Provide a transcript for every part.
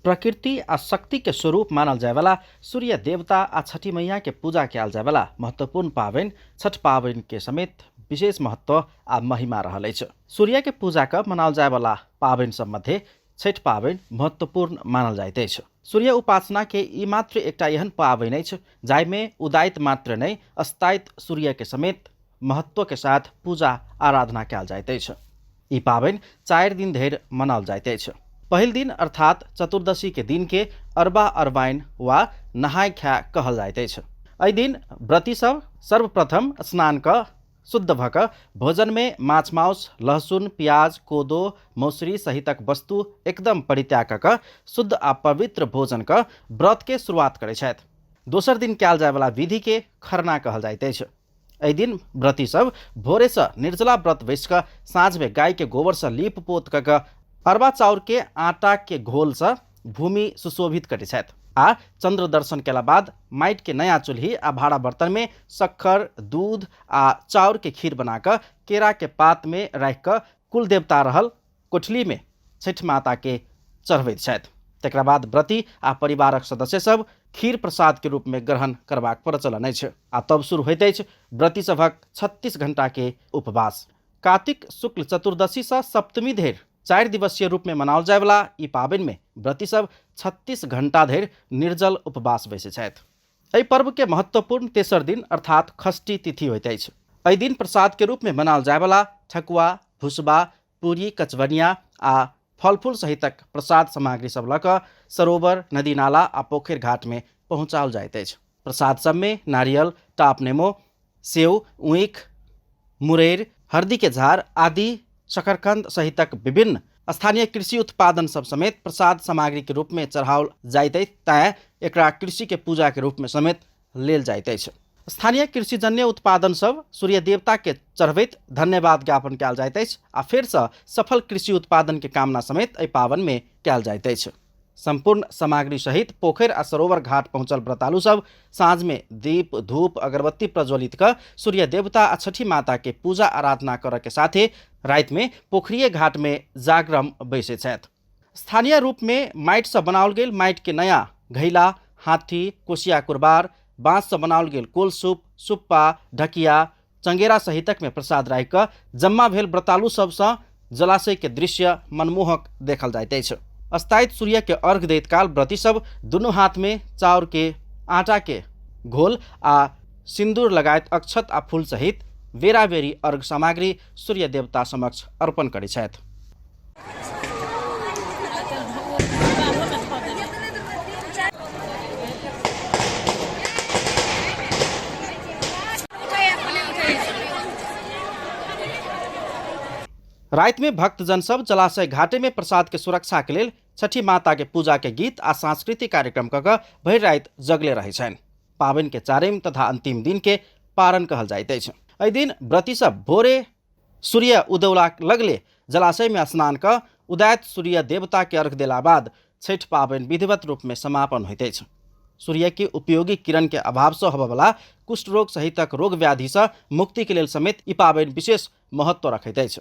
प्रकृति आ शक्ति के स्वरूप मानल जायवाला सूर्य देवता आ छठी मैया के पूजा कयल जायवाला महत्वपूर्ण पाबनि छठ पाबनि के समेत विशेष महत्व आ महिमा रहल अछि। सूर्य के पूजा क मनाओल जायवाला पाबनि सब मध्य छठि पाबनि महत्वपूर्ण मानल जाइत अछि। सूर्य उपासना के ई मात्र एकटा एहन पाबनि अछि जाहिमे उदायित मात्र नहि अस्तायित सूर्य के समेत महत्व के साथ पूजा आराधना कयल जाइत अछि। ई पाबनि 4 दिन धरि मनाओल जाइत अछि। पहिल दिन अर्थात चतुर्दशी के दिन के अरबा अरबाइन वा नहाय खाय कहल जाइत अछि। एहि दिन व्रती सब सर्वप्रथम स्नान क शुद्ध भ क भोजन में माछ माउस, लहसुन, प्याज, कोदो, मौसरी सहितक वस्तु एकदम परित्याग क क शुद्ध आ पवित्र भोजन क व्रत के शुरुआत करै छथि। दोसर दिन कयल जायवला विधि के खरना कहल जाइत अछि। एहि दिन व्रती सब भोरे से निर्जला व्रत बैस क साँझ में गाय के गोबर से लीप पोत क क अरबा चाउर के आटा के घोल से भूमि सुशोभित करै छथि आ चंद्र दर्शन केला बाद माटि के नया चूल्ही आ भाड़ा बर्तन में शक्कर, दूध आ चाउर के खीर बना क केरा के पात में राखि क कुल देवता रहल कोठली में छठि माता के चढ़बैत छथि। तकरा बाद व्रती आ परिवारक सदस्य सब खीर प्रसाद के रूप में ग्रहण करबाक प्रचलन अछि आ तब शुरू होइत अछि व्रती सभक 36 घंटा के उपवास। कार्तिक शुक्ल चतुर्दशी से सप्तमी धरि 4 दिवसीय रूप में मनाओल जायवला ई पाबनि में व्रती सब 36 घंटा धरि निर्जल उपवास बैसै छथि। एहि पर्व के महत्वपूर्ण तेसर दिन अर्थात षष्ठी तिथि होइत अछि। एहि दिन प्रसाद के रूप में मनाओल जायवला ठकुआ, भुसबा, पूरी, कचवनिया आ फलफूल सहितक प्रसाद सामग्री सब लऽ कऽ सरोवर, नदी नाला आ पोखरि घाट में पहुँचाओल जाइत अछि। प्रसाद सब में नारियल, टाप नेमो, सेव, ऊख, मुरैर, हरदी के झाड़ आदि शकरकंद सहितक विभिन्न स्थानीय कृषि उत्पादन सब समेत प्रसाद सामग्री के रूप में चढ़ाओल जाइत अछि, तैं एकरा कृषि के पूजा के रूप में समेत लेल जाइत अछि। स्थानीय कृषिजन्य उत्पादन सब सूर्य देवता के चढ़बैत धन्यवाद ज्ञापन कयल जाइत अछि आ फेर से सफल कृषि उत्पादन के कामना समेत एहि पाबनि में कयल जाइत अछि। संपूर्ण सामग्री सहित पोखरि आ सरोवर घाट पहुंचल व्रतालु सब साँझ में दीप, धूप, अगरबत्ती प्रज्वलित क सूर्य देवता आ छठी माता के पूजा आराधना करऽ के साथे राति में पोखरिये घाट में जागरण बैसै छथि। स्थानीय रूप में माटि से बनाओल गेल माटि के नया घैला, हाथी, कोसिया कुरबार, बाँस से बनाओल गेल कोलसूप, सुप्पा, ढकिया, चंगेरा सहितक में प्रसाद राखि कऽ जम्मा भेल व्रतालु सबसँ जलाशय के दृश्य मनमोहक देखल जाइत अछि। अस्तायित सूर्य के अर्घ दैत काल व्रती सब दुनू हाथ में चाउर के आटा के घोल आ सिंदूर लगायत अक्षत आ फूल सहित बेराबेरी अर्घ सामग्री सूर्य देवता समक्ष अर्पण करै छथि। राति में भक्तजन सब जलाशय घाटे में प्रसाद के सुरक्षा के लेल छठी माता के पूजा के गीत आ सांस्कृतिक कार्यक्रम क क भरि राति जगले रहै छनि। पाबनि के चारिम तथा अंतिम दिन के पारण कहल जाइत अछि। एहि दिन व्रती सब भोरे सूर्य उदौला लगले जलाशय में स्नान क उदयत सूर्य देवता के अर्घ देला बाद छठि पाबनि विधिवत रूप में समापन होइत अछि। सूर्य के उपयोगी किरण के अभाव से होबयवला कुष्ठ रोग सहितक रोग व्याधि से मुक्ति के लेल समेत ई पाबनि विशेष महत्व रखैत अछि।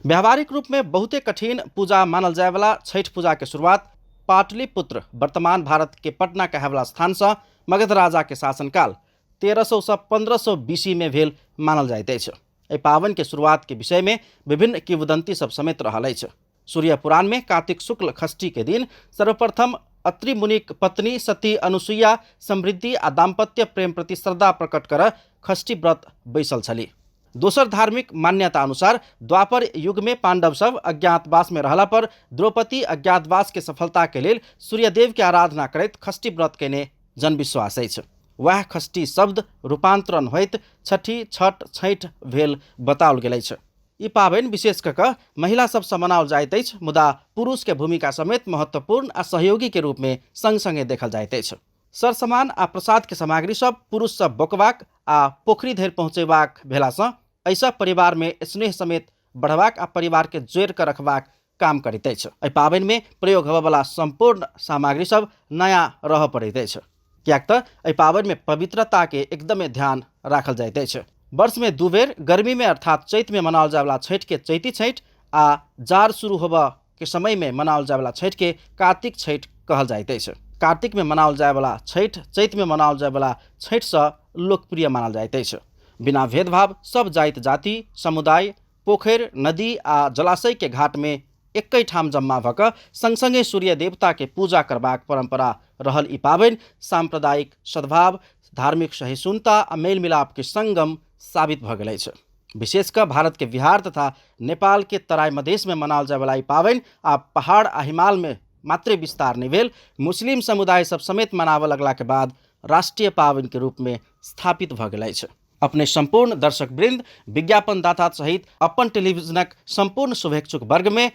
व्यावहारिक रूप में बहुते कठिन पूजा मानल जायवला छठि पूजा के शुरुआत पाटलिपुत्र वर्तमान भारत के पटना कहेवला स्थान से मगध राजा के शासनकाल 1300 से 1500 बीसी में भेल मानल जाइत अछि। एहि पाबनि के शुरुआत के विषय में विभिन्न किंवदंती सब समेत रहल अछि। सूर्य पुराण में कार्तिक शुक्ल षष्ठी के दिन सर्वप्रथम अत्रि मुनिक पत्नी सती अनुसुईया समृद्धि आ दाम्पत्य प्रेम प्रति श्रद्धा प्रकट कर षष्ठी व्रत बैसल छली। दोसर धार्मिक मान्यता अनुसार द्वापर युग में पांडव सब अज्ञातवास में रहला पर द्रौपदी अज्ञातवास के सफलता के लेल सूर्यदेव के आराधना करैत षष्ठी व्रत केने जनविश्वास अछि। वएह षष्ठी शब्द रूपांतरण होइत छठी, छठ, छठि भेल बताओल गेल अछि। ई पाबनि विशेष कऽ कऽ महिला सबसँ मनाओल जाइत अछि, मुदा पुरुष के भूमिका समेत महत्वपूर्ण आ सहयोगी के रूप में संग संगे देखल जाइत अछि। सरसामान आ प्रसाद के सामग्री सब पुरुष सब बोकबाक आ पोखरि धरि पहुँचेबाक भेलासँ एहिसँ परिवार में स्नेह समेत बढ़बाक आ परिवार के जोड़ि कऽ रखबाक काम करैत अछि। एहि पाबनि में प्रयोग होबयवला संपूर्ण सामग्री सब नया रहऽ पड़ैत अछि, किएक तऽ एहि पाबनि में पवित्रता के एकदमे ध्यान राखल जाइत अछि। वर्ष में 2 बेर गर्मी में अर्थात चैत में मनाओल जायवला छठि के चैती छठि आ जाड़ शुरू होबऽ के समय में मनाओल जायवला छठि के कार्तिक छठि कहल जाइत अछि। कार्तिक में मनाओल जायवला छठि चैत में मनाओल जायवला छठि सँ लोकप्रिय मानल जाइत अछि। बिना भेदभाव सब जाति जाति समुदाय पोखरि नदी आ जलाशय के घाट में एकै ठाम जम्मा भऽ कऽ संग-संगे सूर्य देवता के पूजा करबाक परंपरा रहल ई पाबनि सांप्रदायिक सद्भाव, धार्मिक सहिष्णुता आ मेल मिलाप के संगम साबित भऽ गेल अछि। विशेष कऽ भारत के बिहार तथा नेपाल के तराई मधेश में मनाओल जायवला ई पाबनि आब पहाड़ आ हिमाल में मात्रे विस्तार नहि भेल, मुस्लिम समुदाय सब समेत मनाबऽ लगला के बाद राष्ट्रीय पाबनि के रूप में स्थापित भऽ गेल अछि। अपने संपूर्ण दर्शक वृंद, विज्ञापन दाता सहित अपन टेलीविजनक संपूर्ण शुभेच्छुक वर्ग में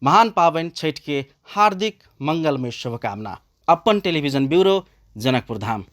महान पाबनि छठि के हार्दिक मंगलमय शुभकामना। अपन टेलीविजन ब्यूरो, जनकपुर धाम।